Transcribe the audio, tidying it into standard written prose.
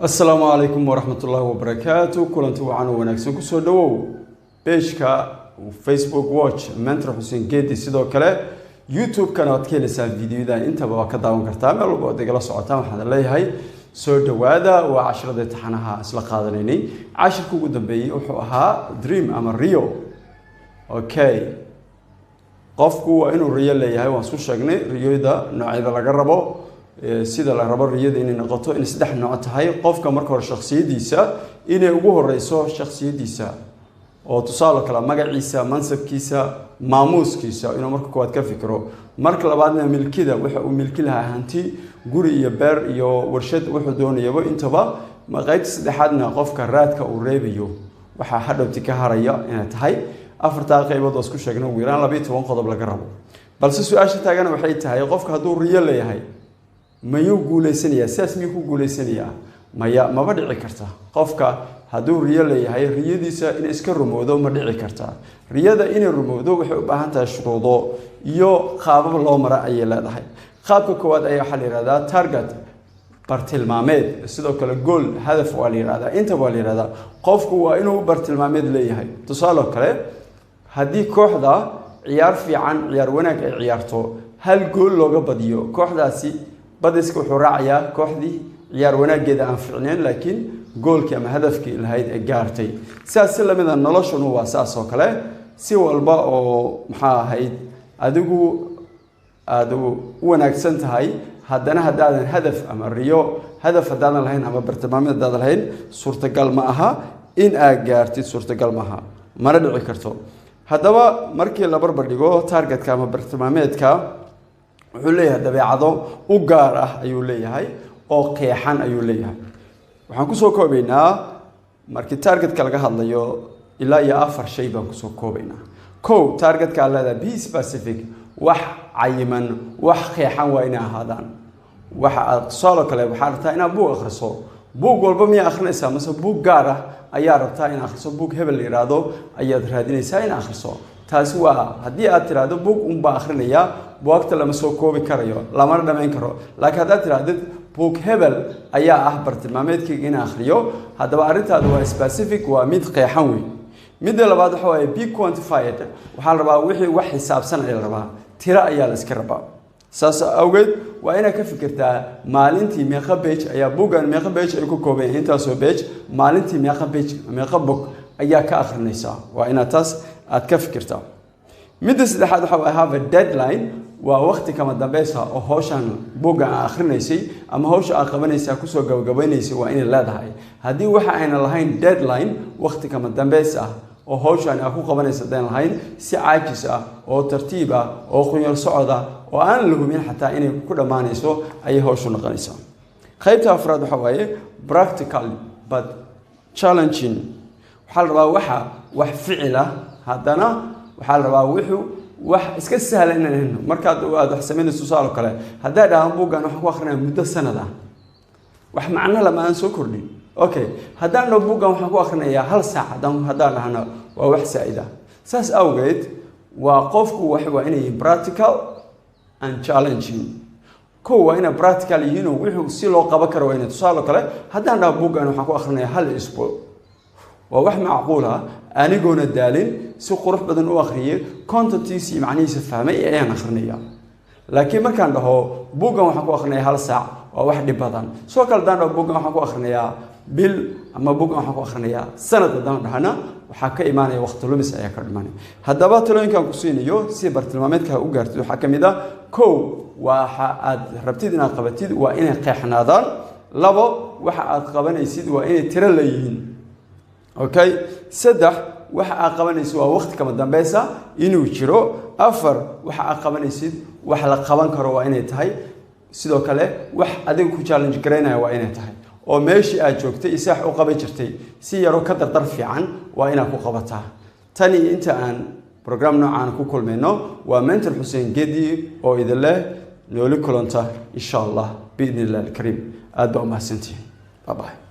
Asalaamu calaykum waraxmatullaahi wabarakaatu. Kulanti wacan oo wanaagsan. Kusoo dhawow page-ka Facebook Watch Mentor Xuseen Geedi. Sidoo kale YouTube-kana waad ka helaysaa videoda, intaba waa ka daawan kartaa. Meel walba ood igala socotaan waxaan leeyahay soo dhawaada. Waa casharada taxanaha isla qaadanaynay. Cashirka ugu dambeeyey wuxuu ahaa dream ama riyo. Okay, qofku waa inuu riyo leeyahay. Waan isku sheegnay riyoda noocyada laga rabo, sida la rabo riyada inay noqoto, inay saddex nooc tahay. Qofka marka hore shaksiyadiisa inay ugu horeyso, shaksiyadiisa oo tusaale kale magaciisa, mansabkiisa, maamuuskiisa inuu marka koowaad ka fikiro. Marka labaadna milkida, waxa uu milki lahaa, hanti, guri iyo beer iyo warshad, wuxuu doonayaba intaba. Qaybta saddexaadna qofka raadka uu reebayo, waxaa hadhowti ka haraya inay tahay. Afartaa qaybood oo isku sheegnay, ugu yaraan 12 qodob laga rabo. Balse su-aasha taagana waxay tahay: qofka hadduu riyo leeyahay, mayuu guuleysanayaa? Sidaas miyuu ku guuleysanayaa? Maya, maba dhici karta. Qofka hadduu riyo leeyahay, riyadiisa inay iska rumowdo ma dhici karta. Riyada inay rumowdo waxay u baahan tahay shuruudo iyo qaabab loo mara ayay leedahay. Qaabka koowaad ayaa waxaa la yihahdaa target, bartilmaameed. Sidoo kale goal, hadaf waa la yihahdaa, intaba waa la yihahdaa. Qofku waa inuu bartilmaameed leeyahay. Tusaale kale, haddii kooxda ciyaar fiican, ciyaar wanaag ay ciyaarto, hal gool looga badiyo, kooxdaasi badiska wuxuu raacayaa kooxdii ciyaar wanaaggeeda aan fiicneyn laakiin goolkii ama hadafkii lahayd ee gaartay. Sidaas si lamida noloshuna waa saas oo kale. Si walba oo maxaa ahayd adigu aada u wanaagsan tahay, haddana haddaadan hadaf ama riyo, hadaf haddaadan lahayn ama bartilmaameed haddaadan lahayn, suurtagal ma aha in aad gaartid, suurtagal ma aha, mana dhici karto. Haddaba markii la barbar dhigo targetka ama bartilmaameedka, wuxuu leeyahay dabeecado u gaar ah ayuu leeyahay oo qeexan ayuu leeyahay. Waxaan kusoo koobaynaa, markii targetka laga hadlayo, ilaa iyo afar shay baan kusoo koobaynaa. Kow, targetka leedahay be specific, wax cayiman, wax qeexan waa inay ahaadaan. Waxa aad tusaalo kale waxaa rabtaa inaad buug akhriso. Buug walba miyaa akhrinaysaa mase buug gaar ah ayaa rabtaa in akhriso? Buug hebel la yidhaahdo ayaad raadinaysaa in akhriso. Taasi waa haddii aad tiraahdo buug unbaa akhrinayaa, buugta lama soo koobi karayo, lamana dhamayn karo. Laakiin haddaad tirahdid buug hebel ayaa ah bartilmaameedkayga in akhriyo, haddaba arrintaadu waa specific, waa mid qeexan wey. Midda labaad waxa waaye be quantified. Waxaa la rabaa wixii wax xisaabsan ayaa la rabaa, tiro ayaa la iska rabaa. Saas awgeed waa inaad ka fikirtaa maalintii meeqa page ayaa buuggan, meeqa page ay ku kooban yahay, intaasoo page maalintii meeqa page, meeqa bog ayaa ka akhrinaysaa. Waa inaad taas aad ka fikirtaa. Midda saddexaad waxa waaye have a deadline, waa waqti kama dambeysa oo hawshan buuggan aa akhrinaysay ama hawsha aad qabanaysaa kusoo gabagabaynaysay waa inay leedahay. Haddii waxa ayna lahayn deadline, waqti kama dambeys ah oo hawshan aa ku qabanaysa haddaan lahayn, si caajis ah oo tartiib ah oo qunyar socod ah oo aan la hubin xataa inay ku dhammaanayso ayay hawshu noqonaysaa. Qaybta afraad waxa waaye practical but challenging. Waxaa la rabaa waxa wax ficil ah, haddana waxaa la rabaa wuxuu wax iska sahlan inaan helno. Markaad aad wax samaynayso, tusaale kale, haddaa dhahaan buuggan waxaan ku akrinaya muddo sanad ah, wax macno lama aan soo kordhin. Okay, haddaan dhaho buuggan waxaan ku akrinayaa hal saac, haddaan dhahno, waa wax saa'id ah. Saas awgeed waa qofku wax waa inay yihiin practical and challenging. Kow, waa inay practical yihiinoo wuxuu si loo qaban karo waa inay. Tusaale kale, haddaan dhaho buuggan waxaan ku akhrinayaa hal isbuuc, waa wax macquul ah. Anigoona daalin, si qurux badan u akhriyay, contentiisa iyo macnihiisa fahmay ayaan akrinaya. Laakiin markaan dhaho buuggan waxaan ku akhrinayaa hal saac, waa wax dhib badan. Sidoo kale haddaan dhaho buuggan waxaan ku akhrinayaa bil ama buuggan waxaan ku akhrinayaa sanad haddaan dhahana, waxaa ka imaanaya waqti lumis ayaa ka dhimanaya. Haddaba talooyinkan ku siinayo si bartilmaameedka u gaartid waxaa ka mid ah: kow, waxa aad rabtid inaad qabatid waa inay qeexnaadaan. Labo, waxa aad qabanaysid waa inay tiro leeyihiin. Okay, saddex, waxa aad qabanaysid waa waqti kama dambeysa inuu jiro. Afar, waxa aad qabanaysid wax la qaban karo waa inay tahay. Sidoo kale wax adiga ku challenge garaynaya waa inay tahay, oo meeshii aad joogtay iyo saax u qaban jirtay si yaroo ka dardar fiican waa inaad ku qabataa. Tani inta aan program noocaan ku kulmayno, waa Mentor Xuseen Gedi oo idin leh nooli kulanta, insha Allah, biidni illah alkariim. Aad baa umahadsantihiin. Bye bye.